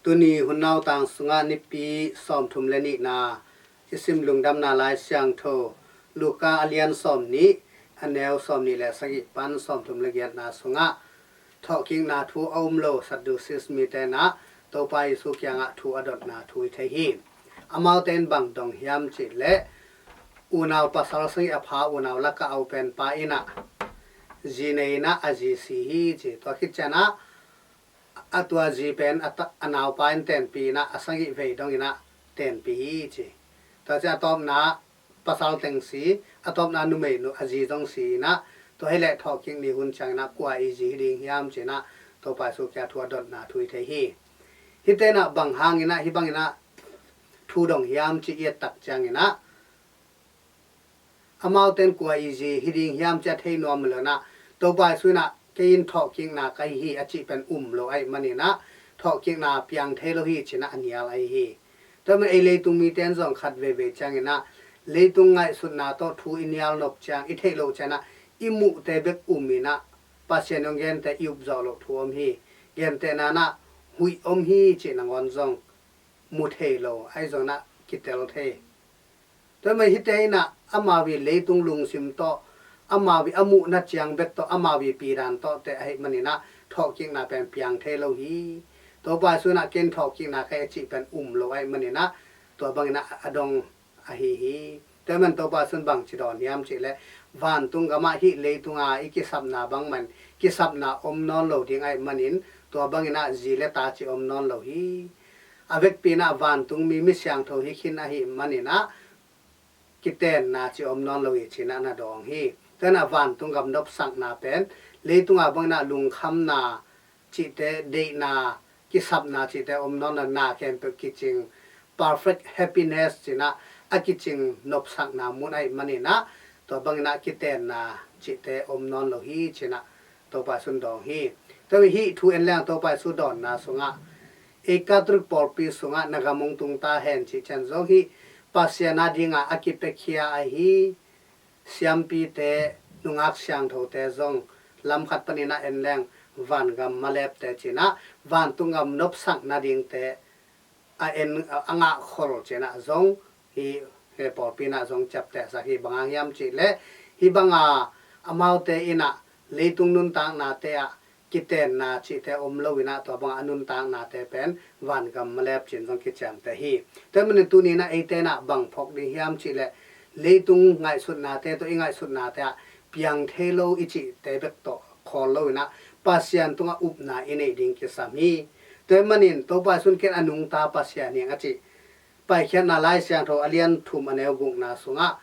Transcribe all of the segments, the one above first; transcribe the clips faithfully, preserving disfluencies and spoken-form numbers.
Tuni hun nautang sungah nipi sawmthum le nihna i sim lungdamna Lai Siangtho, Luka a lian sawmnih, a neu sawmnih le sagih pan sawmthum le giatna sungah thawhkikna thu a um lo Sadducees mite in ah Topa Jesu kiangah thu a dotna thu i thei hi. Amaute in bang dong hiam cih leh unau pasal sagih a pha unau lakah a upen pa in ah zi nei in ah a zi si hi ci. Tua khit ciangin ah a tua zi pen a ta-, a naupa in tenpih in ah a sagih vei dong in ah tenpih hi ci. Tua ciang a tawpna pasal teng si, a tawpna numei nu a zi zong si in ah, tua hi leh thawhkik ni hun ciangin ah kua i zi hi ding hiam ci in ah Topa Jesu kiang thu a dotna thu i thei hi. Hihte in ah bang hangin ah hih bangin ah thu dong hiam cih i et tak ciangin ah amaute in kua i zi hi ding hiam cih a thei nuam lo in ah, Topa Jesu in ah kei in thawhkikna ka hi hi a cih pen um lo ahih manin ah thawhkikna piang thei lo hi ci in ah a nial ahi hi. Tua ahih manin ei leitung mite in zong khat veivei ciangin ah leitung ngaihsutna tawh thu i nial nop ciang i theih loh ciangin ah i muhte bek um in ah Pasian hong gente i up zawh loh thu om hi. Gentehna in ah huih om hi cih nangawn zong mu thei lo, ahi zongin ah kitel thei. Tua ahih manin hihte in ah amau i leitung lungsim tawh, amau i a muhna ciang bek tawh, amau i pidan tawh te ahih manin ah thawhkikna pen piang thei lo hi. Topa Jesu in ah kei in thawhkikna ka hi a cih pen um lo ahih manin ah tua bangin ah a dong ahi hi. Tua ahih manin Topa Jesu in bangci dawn hiam cih leh vantung gamah hih leitung a i kisapna bangmah in kisapna om nawn lo ding ahih manin tua bangin ah zi le ta cih om nawn lo hi. A vekpi in ah vantungmi mi siangtho hi khin ahih manin ah kitenna cih om nawn lo hi ci in ah na dawng hi. Tua in ah vantung gam nopsakna pen leitung a bangin ah lungkhamna cihte, deihna, kisapna cihte om nawn lo, na khempeuh kicing, perfect happiness ci in ah a kicing nopsakna mun ahih manin ah tua bangin ah kitenna cihte om nawn lo hi ci in ah Topa Jesu in dawng hi. Tua ahih manin hih thu en leng Topa Jesu dawnna sungah ei Catholic pawlpi sungah na gam hong tung ta hen cih ciang zong hih Pasian a dingin a kipiakhia ahi siampite, nungak siangthote zong lam khat panin ah en leng vangam malepte ci in ah vantung gam nopsak nadingte a en, a ngahkhol ci in ah zong hih, hih pawlpi in ah zong ciaptehsak hi. Bang hang hiam cih leh hih banga amaute in ah leitung nuntaknate ah kitenna cihte om lo in ah tua banga a nuntaknate pen vangam malep ci in zong kiciamteh hi. Tua ahih manin tuni in ah eite in ah bang phawk ding hiam cih leh leitung ngaihsutnate tawh i ngaihsutnate ah piang thei lo i cihte bek tawh khawl lo in ah Pasian tungah upna i neih ding kisam hi. Tua ahih manin Topa Jesu in kei in a nungta Pasian hi ing a cih Paikhiatna Lai Siangtho a lian thum a neu gukna sungah,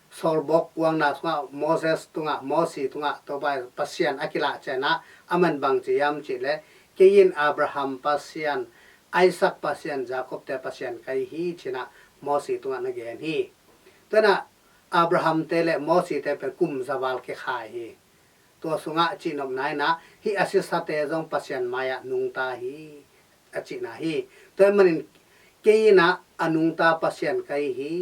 sawlbawk kuangna sungah, Moses tungah, Mosi tungah Topa Pasian a kilah ciangin ah aman bang ci hiam cih leh kei in Abraham Pasian, Isaac Pasian, Jacob-te Pasian ka hi hi ci in ah Mosi tungah na gen hi. Tua in ah Abraham-te le Mosi-te pen kum za val kikhai hi. Tua sungah cihnopna in ah hih a sisate zong Pasian mai-ah nungta hi a cihna hi. Tua ahih manin kei in ah a nungta Pasian ka hi hi.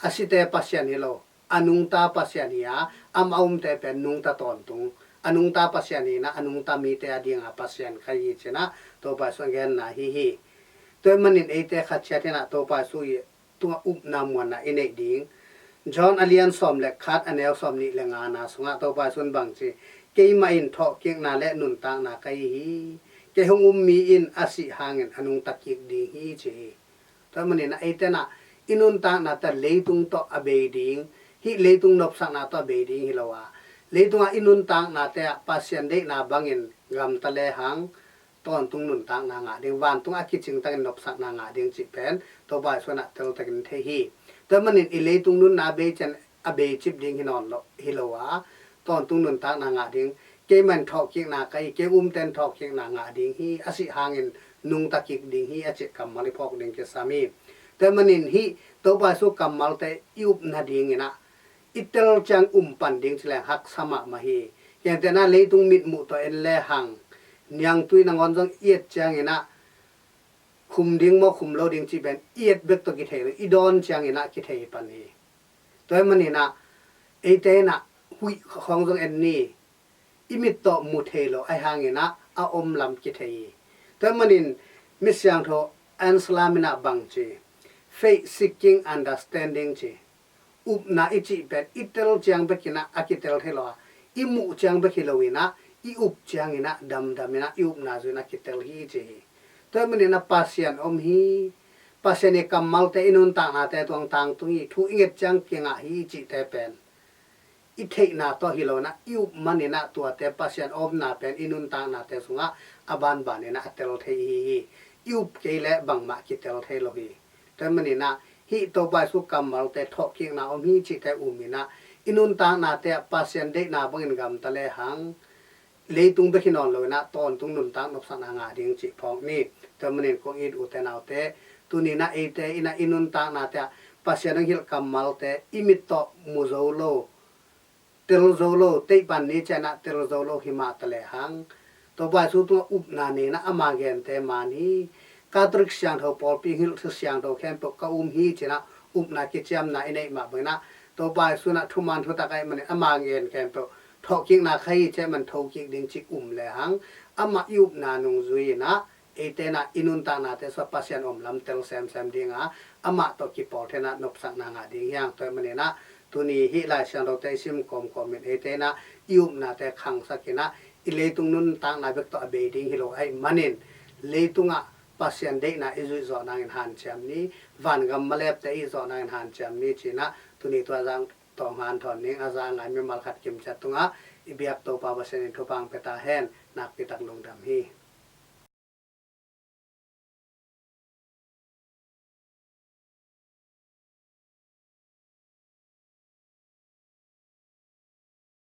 A site Pasian hi lo, a nungta Pasian hi a, amah a umte pen nungta tawntung, a nungta Pasian hi in ah a nungta mite a dinga Pasian ka hi hi ci in ah Topa Jesu a genna hi hi. Tua ahih manin eite khat ciat in ah Topa Jesu i tungah upna muanna i neih ding. John a lian sawm le khat a neu sawmnih le ngana sungah Topa Jesu in bang ci, keimah in thawhkikna le nuntakna ka hi hi. Kei hong um mi in a sih hangin a nungta kik ding hi ci hi. Tua ahih manin ah eite in ah i nuntaknate leitung tawh a bei ding, hih leitung nopsakna tawh a bei ding hi lo a, leitungah i nuntaknate ah Pasian deihna bangin gamta lehang tawntung nuntakna ngah ding, vantung a kicing takin nopsakna ngah ding cih pen Topa Jesu in ah teltakin thei hi. Tua ahih manin i leitung nunna a bei ciang a beicip ding hi nawn lo, hi lo a, tawntung nuntakna ngah ding, keimah in thawhkikna ka hi, kei umte in thawhkikna ngah ding hi, a sih hangin nungta kik ding hi a cih kammal i phawk ding kisam hi. Tua ahih manin hih Topa Jesu kammalte i up nadingin ah i tel ciang um pan ding ci leng haksa mahmah hi. Gentehna leitung mitmuh tawh en lehang niangtui nangawn zong i et ciangin ah khum ding maw khum lo ding cih pen i et bek tawh kithei lo, i dawn ciangin ah kithei pan hi. Tua ahih manin ah eite in ah huih khawng zong en ni, i mit tawh mu thei lo, ahi hangin ah a om lam kithei hi. Tua ahih manin Misiangtho Anselm in ah bang ci, faith seeking understanding ci. Upna i cih pen i tel ciang bekin ah a kitel thei lo a, i muh ciang bek hi lo in ah, i up ciangin ah damdam in ah i upna zui in ah kitel hi ci hi. Tua ahih manin ah Pasian om hi. Pasian i kammalte, i nuntaknate tuang tangtung hi, thu i nget ciang kingah hi cihte pen i theihna tawh hi lo in ah, i up manin ah tuate Pasian omna pen i nuntaknate sungah a banbanin ah a tel thei hi hi. I up kei leh bangmah kitel thei lo hi. Tua ahih manin ah hih Topa Jesu kammalte, thawhkikna om hi cihte um in ah, i nuntaknate ah Pasian deihna bangin gamta lehang leitung bek hi nawn lo in ah tawntung nuntak nopsakna ngah ding cih phawk ni. Tua ahih manin kong it ute naute, tuni in ah eite in ah i nuntaknate ah Pasian hong hilh kammalte i mit tawh mu zo lo, tel zo lo, teih pan ni ciang ah tel zo lo hi mah ta lehang, Topa Jesu tungah upna nei in ah ama gente man hi. Catholic siangtho pawlpi hong hilh thu siangtho khempeuh ka um hi ci in ah upna kiciamna i neih mah bangin ah, Topa Jesu in ah thuman thutak ahih manin ama ngen khempeuh thawhkikna kha hi ci ahih man thokik ding cih um lehang, amah i upna nung zui in ah eite in ah i nuntaknate sungah Pasian om lam tel semsem ding a, amah tawh kipawl thei in ah nopsakna ngah ding hi hang. Tua ahih manin ah tuni hih Lai Siangthote i sim kawmkawm in eite in ah i upnate khangsak in ah, i leitung nuntakna bek tawh a bei ding hi lo ahih manin, leitungah Pasian deihna i zuih zawh nangin hanciam ni, vangam malepte i zuih zawh nangin hanciam ni ci in ah tuni tua zang tawh hanthawn ning. A za ngai mimal khat kimciat tungah i biak Topa Pasian in thupha hong pia ta hen. Nakpi tak lungdam hi.